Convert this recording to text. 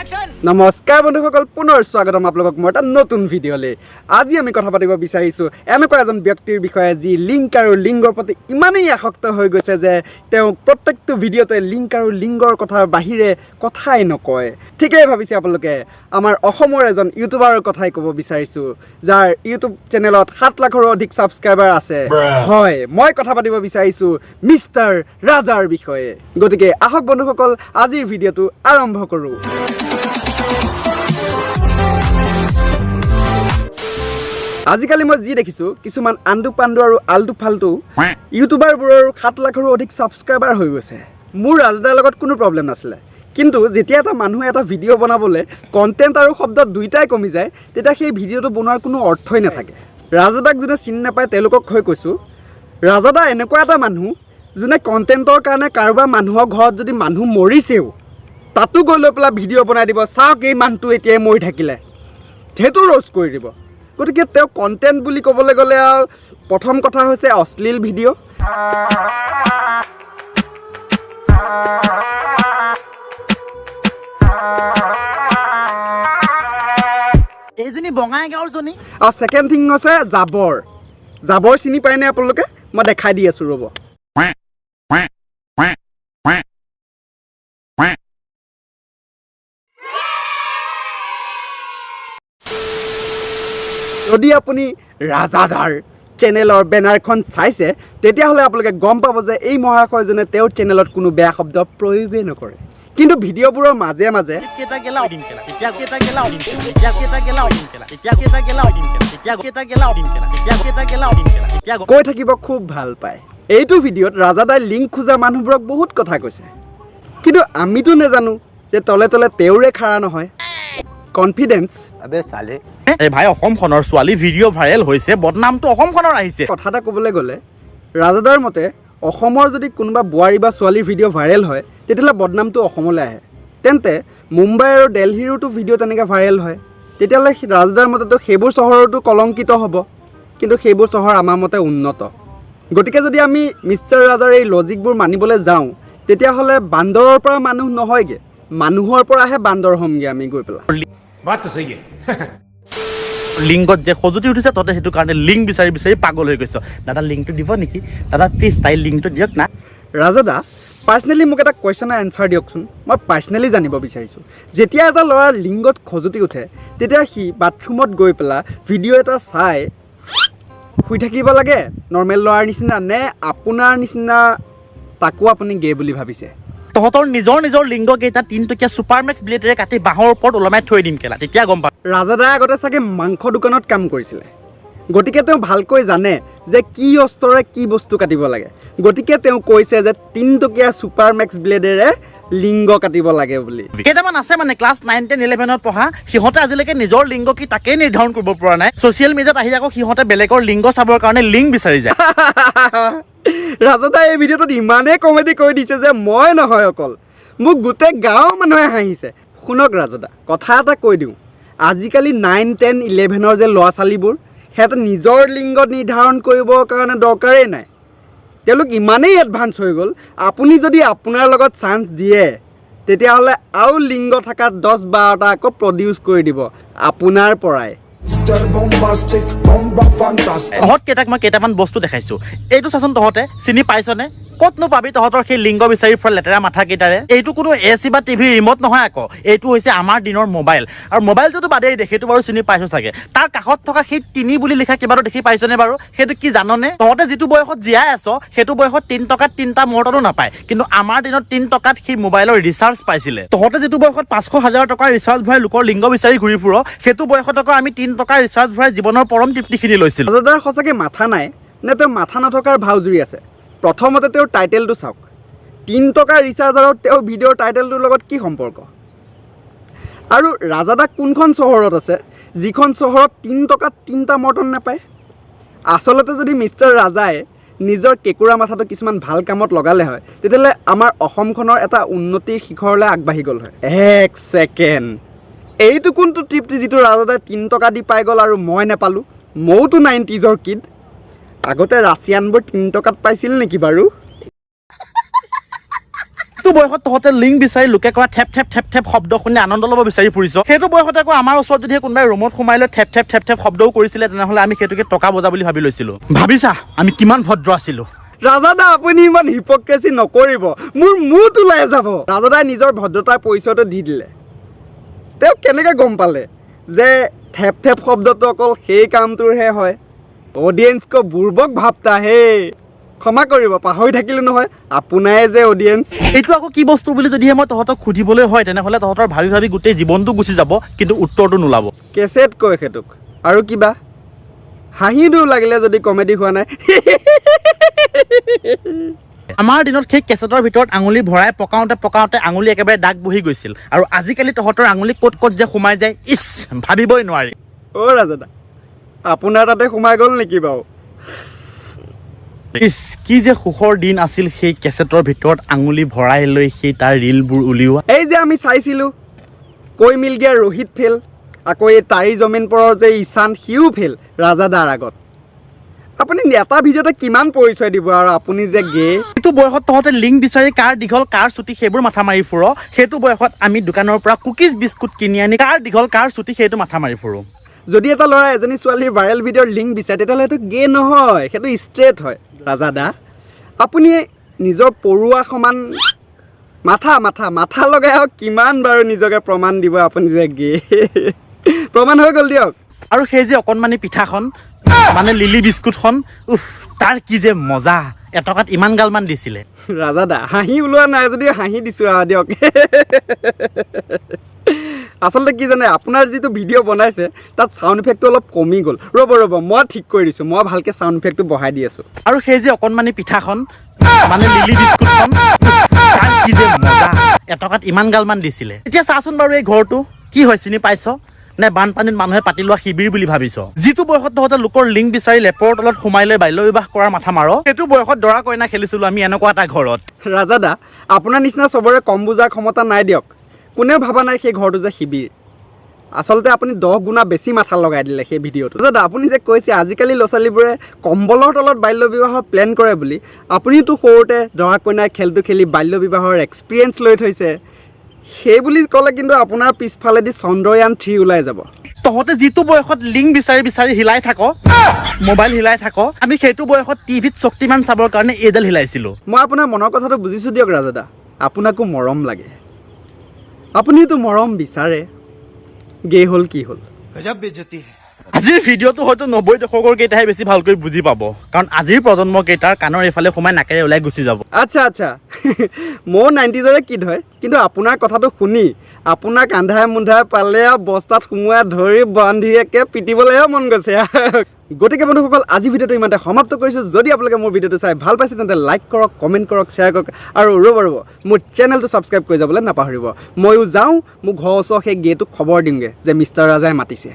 নমস্কাৰ বন্ধুসকল, পুনৰ স্বাগতম আপোনালোকক মোৰ এটা নতুন ভিডিঅ'লৈ। আজি আমি কথা পাতিব বিচাৰিছোঁ এনেকুৱা এজন ব্যক্তিৰ বিষয়ে যি লিংক আৰু লিংগৰ প্ৰতি ইমানেই আসক্ত হৈ গৈছে যে তেওঁ প্ৰত্যেকটো ভিডিঅ'তে লিংক আৰু লিংগৰ কথাৰ বাহিৰে কথাই নকয়। ঠিকেই ভাবিছে আপোনালোকে, আমাৰ অসমৰ এজন ইউটিউবাৰৰ কথাই ক'ব বিচাৰিছোঁ যাৰ ইউটিউব চেনেলত 7 লাখৰো অধিক ছাবস্ক্ৰাইবাৰ আছে। হয়, মই কথা পাতিব বিচাৰিছোঁ মিষ্টাৰ ৰাজাৰ বিষয়ে। গতিকে আহক বন্ধুসকল, আজিৰ ভিডিঅ'টো আৰম্ভ কৰোঁ। আজিকালি মই যি দেখিছোঁ, কিছুমান আন্দু পাণ্ডু আৰু আল্টু ফাল্টু ইউটিউবাৰবোৰৰ 7 লাখৰো অধিক ছাবস্ক্ৰাইবাৰ হৈ গৈছে। মোৰ ৰাজদাৰ লগত কোনো প্ৰব্লেম নাছিলে, কিন্তু যেতিয়া এটা মানুহে এটা ভিডিঅ' বনাবলৈ কণ্টেণ্ট আৰু শব্দ দুয়োটাই কমি যায়, তেতিয়া সেই ভিডিঅ'টো বনোৱাৰ কোনো অৰ্থই নাথাকে। ৰাজাদাক যোনে চিনি নাপায় তেওঁলোকক হৈ কৈছোঁ, ৰাজাদা এনেকুৱা এটা মানুহ যোনে কণ্টেণ্টৰ কাৰণে কাৰোবাৰ মানুহৰ ঘৰত যদি মানুহ মৰিছেও তাতো গৈ লৈ পেলাই ভিডিঅ' বনাই দিব, চাওক এই মানুহটো এতিয়াই মৰি থাকিলে, সেইটো ৰ'ষ্ট কৰি দিব। গতিকে তেওঁ কণ্টেণ্ট বুলি ক'বলৈ গ'লে আৰু প্ৰথম কথা হৈছে অশ্লীল ভিডিঅ'। এইজনী বঙাইগাঁৱৰজনী। আৰু ছেকেণ্ড থিং হৈছে জাবৰ। জাবৰ চিনি পায়নে আপোনালোকে? মই দেখাই দি আছোঁ, ৰ'ব। যদি আপুনি ৰাজাদাৰ চেনেলৰ বেনাৰখন চাইছে, তেতিয়াহ'লে আপোনালোকে গম পাব যে এই মহাশয়জনে তেওঁৰ চেনেলত কোনো বেয়া শব্দ প্ৰয়োগেই নকৰে, কিন্তু ভিডিঅ'বোৰৰ মাজে মাজে কেইটা গেলা দিম কেলা এতিয়া, কেইটা গেলা দিম কেলা এতিয়া, কেইটা গেলা দিম কেলা এতিয়া, কেইটা গেলা দিম কেলা এতিয়া, কেইটা গেলা দিম কেলা এতিয়া, কেইটা গেলা দিম কেলা এতিয়া। কৈ থাকিব খুব ভাল পায়। এইটো ভিডিঅ'ত ৰাজাদাই লিংক খোজা মানুহবোৰক বহুত কথা কৈছে, কিন্তু আমিতো নাজানো যে তলে তলে তেওঁৰে খাৰা নহয় কনফিডেঞ্চ। अबे साले। এই ভাই, অসমখনৰ ছোৱালী ভিডিঅ' ভাইৰেল হৈছে, বদনামটো অসমখনৰ আহিছে। কথা এটা ক'বলৈ গ'লে ৰাজাদাৰ মতে অসমৰ যদি কোনোবা বোৱাৰী বা ছোৱালীৰ ভিডিঅ' ভাইৰেল হয়, তেতিয়াহ'লে বদনামটো অসমলৈ আহে। তেন্তে মুম্বাই আৰু দেলহিৰোতো ভিডিঅ' তেনেকৈ ভাইৰেল হয়, তেতিয়াহ'লে ৰাজাদাৰ মতেতো সেইবোৰ চহৰতো কলংকিত হ'ব। কিন্তু সেইবোৰ চহৰ আমাৰ মতে উন্নত। গতিকে যদি আমি মিষ্টাৰ ৰাজাৰ এই লজিকবোৰ মানিবলৈ যাওঁ, তেতিয়াহ'লে বান্দৰৰ পৰা মানুহ নহয়গৈ, মানুহৰ পৰাহে বান্দৰ হ'মগৈ আমি গৈ পেলাই। बात तो सही है। লিংগত যে খজুতি উঠিছে, তহঁতে সেইটো কাৰণে লিংক বিচাৰি বিচাৰি পাগল হৈ গৈছ। দাদা, লিংকটো দিব নেকি? দাদা, প্লিজ তাইৰ লিংকটো দিয়ক না। ৰাজাদা, পাৰ্চনেলি মোক এটা কুৱেশ্যনৰ এনচাৰ দিয়কচোন। মই পাৰ্চনেলি জানিব বিচাৰিছোঁ, যেতিয়া এটা ল'ৰাৰ লিংগত খজুতি উঠে, তেতিয়া সি বাথৰুমত গৈ পেলাই ভিডিঅ' এটা চাই শুই থাকিব লাগে নৰ্মেল ল'ৰাৰ নিচিনা নে আপোনাৰ নিচিনা তাকো আপুনি গে বুলি ভাবিছে? তহঁতৰ নিজৰ নিজৰ লিংগ কেইটা 3 টকীয়া ছুপাৰ মেক্স ব্লেডেৰে কাটি বাঁহৰ ওপৰত ওলমাই থৈ দিম কেলা, তেতিয়া গম পাবি। ৰাজাদাই আগতে চাগে মাংস দোকানত কাম কৰিছিলে, গতিকে তেওঁ ভালকৈ জানে যে কি অস্ত্ৰৰে কি বস্তু কাটিব লাগে। গতিকে তেওঁ কৈছে যে 3 টকীয়া ছুপাৰ মেক্স ব্লেডেৰে লিংগ কাটিব লাগে বুলি। কেইটামান আছে মানে ক্লাছ 9, 10, 11ত পঢ়া, সিহঁতে আজিলৈকে নিজৰ লিংগ কি তাকেই নিৰ্ধাৰণ কৰিব পৰা নাই। ছ'চিয়েল মিডিয়াত আহি আকৌ সিহঁতে বেলেগৰ লিংগ চাবৰ কাৰণে লিংক বিচাৰি যায়। ৰাজাদাই এই ভিডিঅ'টোত ইমানেই কমেডি কৰি দিছে যে মই নহয় অকল, মোক গোটেই গাঁৱৰ মানুহে হাঁহিছে। শুনক ৰাজাদা, কথা এটা কৈ দিওঁ। আজিকালি 9, 10, 11ৰ যে ল'ৰা ছোৱালীবোৰ, সিহঁতে নিজৰ লিংগ নিৰ্ধাৰণ কৰিবৰ কাৰণে দৰকাৰেই নাই। তেওঁলোক ইমানেই এডভান্স হৈ গ'ল, আপুনি যদি আপোনাৰ লগত চান্স দিয়ে, তেতিয়াহ'লে আৰু লিংগ থকা 10-12টা আকৌ প্ৰডিউচ কৰি দিব আপোনাৰ পৰাই। Mr. Bombastic, Bomba Fantastic. তহঁত কেইটাক মই কেইটামান বস্তু দেখাইছো, এইটো চাচোন, তহঁতে চিনি পাইছনে? ক'তনো পাবি তহঁতৰ সেই লিংগ বিচাৰি ফুৰা লেতেৰা মাথা কেইটাৰে? এইটো কোনো এ চি বা টিভিৰ ৰিম'ট নহয় আকৌ, এইটো হৈছে আমাৰ দিনৰ মোবাইল। আৰু মোবাইলটোতো বাদেই দে, সেইটো বাৰু চিনি পাইছো চাগে। তাৰ কাষত থকা সেই 3 বুলি লিখা কিবাটো দেখি পাইছনে বাৰু? সেইটো কি জাননে? তহঁতে যিটো বয়সত জীয়াই আছ, সেইটো বয়সত 3 টকাত তিনিটা মৰ্টনো নাপায়, কিন্তু আমাৰ দিনত 3 টকাত সেই মোবাইলৰ ৰিচাৰ্জ পাইছিলে। তহঁতে যিটো বয়সত 500 হাজাৰ টকাৰ ৰিচাৰ্জ ভৰাই লোকৰ লিংগ বিচাৰি ঘূৰি ফুৰ, সেইটো বয়সত আকৌ আমি 3 টকাৰ ৰিচাৰ্জ ভৰাই জীৱনৰ পৰম তৃপ্তিখিনি লৈছিলোঁ। ৰাজাদাৰ সঁচাকৈ মাথা নাই নে তেওঁ মাথা নথকাৰ ভাও জুৰি আছে? প্ৰথমতে তেওঁৰ টাইটেলটো চাওক। 3 টকাৰ ৰিচাৰ্জ আৰু তেওঁৰ ভিডিঅ'ৰ টাইটেলটোৰ লগত কি সম্পৰ্ক? আৰু ৰাজাদা কোনখন চহৰত আছে যিখন চহৰত 3 টকাত তিনিটা মৰ্টন নাপায়? আচলতে যদি মিষ্টাৰ ৰাজাই নিজৰ কেঁকুৰা মাথাটো কিছুমান ভাল কামত লগালে হয়, তেতিয়াহ'লে আমাৰ অসমখনৰ এটা উন্নতিৰ শিখৰলৈ আগবাঢ়ি গ'ল হয়। এক ছেকেণ্ড, এইটো কোনটো তৃপ্তি যিটো ৰাজাদাই 3 টকা দি পাই গ'ল আৰু মই নাপালোঁ? ময়োতো নাইণ্টিজৰ কিড। আগতে ৰাছিয়ানবোৰ 3 টকাত পাইছিল নেকি বাৰু? সেইটো বয়সত তহঁতে লিংক বিচাৰি লোকে কৰা থেপ থেপ থেপ থেপ শব্দ শুনি আনন্দ ল'ব বিচাৰি ফুৰিছ। সেইটো বয়সতে আকৌ আমাৰ ওচৰত যদি কোনোবাই ৰুমত সোমাই লৈ থেপ থেপ থেপ থেপ শব্দও কৰিছিলে, তেনেহ'লে আমি সেইটোকে টকা বজা বুলি ভাবি লৈছিলোঁ। ভাবিছা আমি কিমান ভদ্ৰ আছিলোঁ। ৰাজাদা, আপুনি ইমান হিপক্ৰেচি নকৰিব, মোৰ মুখ ওলাই যাব। ৰাজাদাই নিজৰ ভদ্ৰতাৰ পৰিচয়টো দি দিলে। তেওঁ কেনেকৈ গম পালে যে থেপ থেপ শব্দটো অকল সেই কামটোৰহে হয়? অডিয়েঞ্চক বুৰ্বক ভাৱটা হে। ক্ষমা কৰিব, পাহৰি থাকিলোঁ নহয়, আপোনাৰে যে অডিয়েঞ্চ। এইটো আকৌ কি বস্তু বুলি যদিহে মই তহঁতক সুধিবলৈ হয়, তেনেহ'লে তহঁতৰ ভাবি ভাবি গোটেই জীৱনটো গুচি যাব, কিন্তু উত্তৰটো নোলাব। কেছেট কয় সেইটোক। আৰু কিবা হাঁহিটো লাগিলে যদি কমেডি হোৱা নাই। আমাৰ দিনত সেই কেছেটৰ ভিতৰত আঙুলি ভৰাই পকাওঁতে পকাওঁতে আঙুলি একেবাৰে দাগ বহি গৈছিল, আৰু আজিকালি তহঁতৰ আঙুলি ক'ত ক'ত যে সোমাই যায়, ইছ, ভাবিবই নোৱাৰি। অ' ৰাজাদা, আপোনাৰ তাতে সোমাই গ'ল নেকি বাৰু? ইছ, কি যে সুখৰ দিন আছিল সেই কেছেটৰ ভিতৰত আঙুলি ভৰাই লৈ সেই তাৰ ৰিলবোৰ উলিওৱা। এই যে আমি চাইছিলোঁ কৈ মিল গিয়া ৰোহিত ফেল, আকৌ এই তাৰি জমিন পৰৰ যে ঈশান, সিও ফেল ৰাজাদাৰ আগত। আপুনি এটা ভিডিঅ'তে কিমান পৰিচয় দিব আৰু আপুনি যে গে। সেইটো বয়সত তহঁতে লিংক বিচাৰি কাৰ দীঘল কাৰ চুটি সেইবোৰ মাথা মাৰি ফুৰ। সেইটো বয়সত আমি দোকানৰ পৰা কুকিজ বিস্কুট কিনি আনি কাৰ দীঘল কাৰ চুটি সেইটো মাথা মাৰি ফুৰোঁ। যদি এটা ল'ৰা এজনী ছোৱালীৰ ভাইৰেল ভিডিঅ'ৰ লিংক বিচাৰে, তেতিয়াহ'লে সেইটো গে নহয়, সেইটো ষ্ট্ৰেইট হয়। ৰাজাদা, আপুনি নিজৰ পৰুৱা সমান মাথা মাথা মাথা লগাই আৰু কিমান বাৰু নিজকে প্ৰমাণ দিব আপুনি যে গে? প্ৰমাণ হৈ গ'ল দিয়ক। আৰু সেই যে অকণমানি পিঠাখন, মানে লিলি বিস্কুটখন, উফ, তাৰ কি যে মজা! এটকাত ইমান গালমান দিছিলে। ৰাজাদা, হাঁহি ওলোৱা নাই যদি হাঁহি দিছোঁ আৰু দিয়ক। আচলতে কি জানে, আপোনাৰ যিটো ভিডিঅ' বনাইছে তাত চাউণ্ড ইফেক্টটো অলপ কমি গ'ল। ৰ'ব ৰ'ব, মই ঠিক কৰি দিছোঁ, মই ভালকৈ চাউণ্ড ইফেক্টটো বঢ়াই দি আছোঁ। আৰু সেই যে অকণমানি পিঠাখন, মানে লিলি বিস্কুটখন, তাৰ কি যে মজা! এটকাত ইমান গালমান দিছিলে। এতিয়া চাচোন বাৰু, এই ঘৰটো কি হয় চিনি পাইছ নে? বানপানীত মানুহে পাতি লোৱা শিবিৰ বুলি ভাবিছ? যিটো বয়সত তহঁতে লোকৰ লিংক বিচাৰি লেপৰ তলত সোমাই লৈ বাল্য বিবাহ কৰাৰ মাথা মাৰ, সেইটো বয়সত দৰা কইনা খেলিছিলো আমি এনেকুৱা এটা ঘৰত। ৰাজাদা, আপোনাৰ নিচিনা চবৰে কম বুজাৰ ক্ষমতা নাই দিয়ক। কোনেও ভবা নাই সেই ঘৰটো যে শিবিৰ। আচলতে আপুনি 10 গুণা বেছি মাথা লগাই দিলে সেই ভিডিঅ'টো। দাদা, আপুনি যে কৈছে আজিকালি ল'ৰা ছোৱালীবোৰে কম্বলৰ তলত বাল্য বিবাহৰ প্লেন কৰে বুলি, আপুনিতো সৰুতে দৰা কইনাৰ খেলটো খেলি বাল্য বিবাহৰ এক্সপিৰিয়েঞ্চ লৈ থৈছে। সেই বুলি ক'লে কিন্তু আপোনাৰ পিছফালেদি চন্দ্ৰয়ান 3 ওলাই যাব। তহঁতে যিটো বয়সত লিংক বিচাৰি বিচাৰি হিলাই থাক, মোবাইল হিলাই থাক, আমি সেইটো বয়সত টিভিত শক্তিমান চাবৰ কাৰণে এইডাল হিলাইছিলো। মই আপোনাৰ মনৰ কথাটো বুজিছোঁ দিয়ক ৰাজাদা। আপোনাকো মৰম লাগে, আপুনিতো মৰম বিচাৰে। গে হ'ল কি হ'ল? गजब बेइज्जती है। আজিৰ ভিডিঅ'টো হয়তো 90 দশকৰ কেইটাহে বেছি ভালকৈ বুজি পাব, কাৰণ আজিৰ প্ৰজন্ম কেইটাৰ কাণৰ এইফালে সোমাই নাকেৰে ওলাই গুচি যাব। আচ্ছা, ময়ো নাইণ্টিজৰে কিড হয়, কিন্তু আপোনাৰ কথাটো শুনি আপোনাক আন্ধাৰে মুন্ধাৰে পালে আৰু বস্তাত সোমোৱাই ধৰি বান্ধি একে পিটিবলৈহে মন গৈছে। গতিকে বন্ধুসকল, আজি ভিডিঅ'টো ইমানতে সমাপ্ত কৰিছোঁ। যদি আপোনালোকে মোৰ ভিডিঅ'টো চাই ভাল পাইছে, তেন্তে লাইক কৰক, কমেণ্ট কৰক, শ্বেয়াৰ কৰক আৰু ৰ'ব ৰ'ব, মোৰ চেনেলটো ছাবস্ক্ৰাইব কৰি যাবলৈ নাপাহৰিব। ময়ো যাওঁ, মোৰ ঘৰৰ ওচৰৰ সেই গেটোক খবৰ দিওঁগৈ যে মিষ্টাৰ ৰাজাই মাতিছে।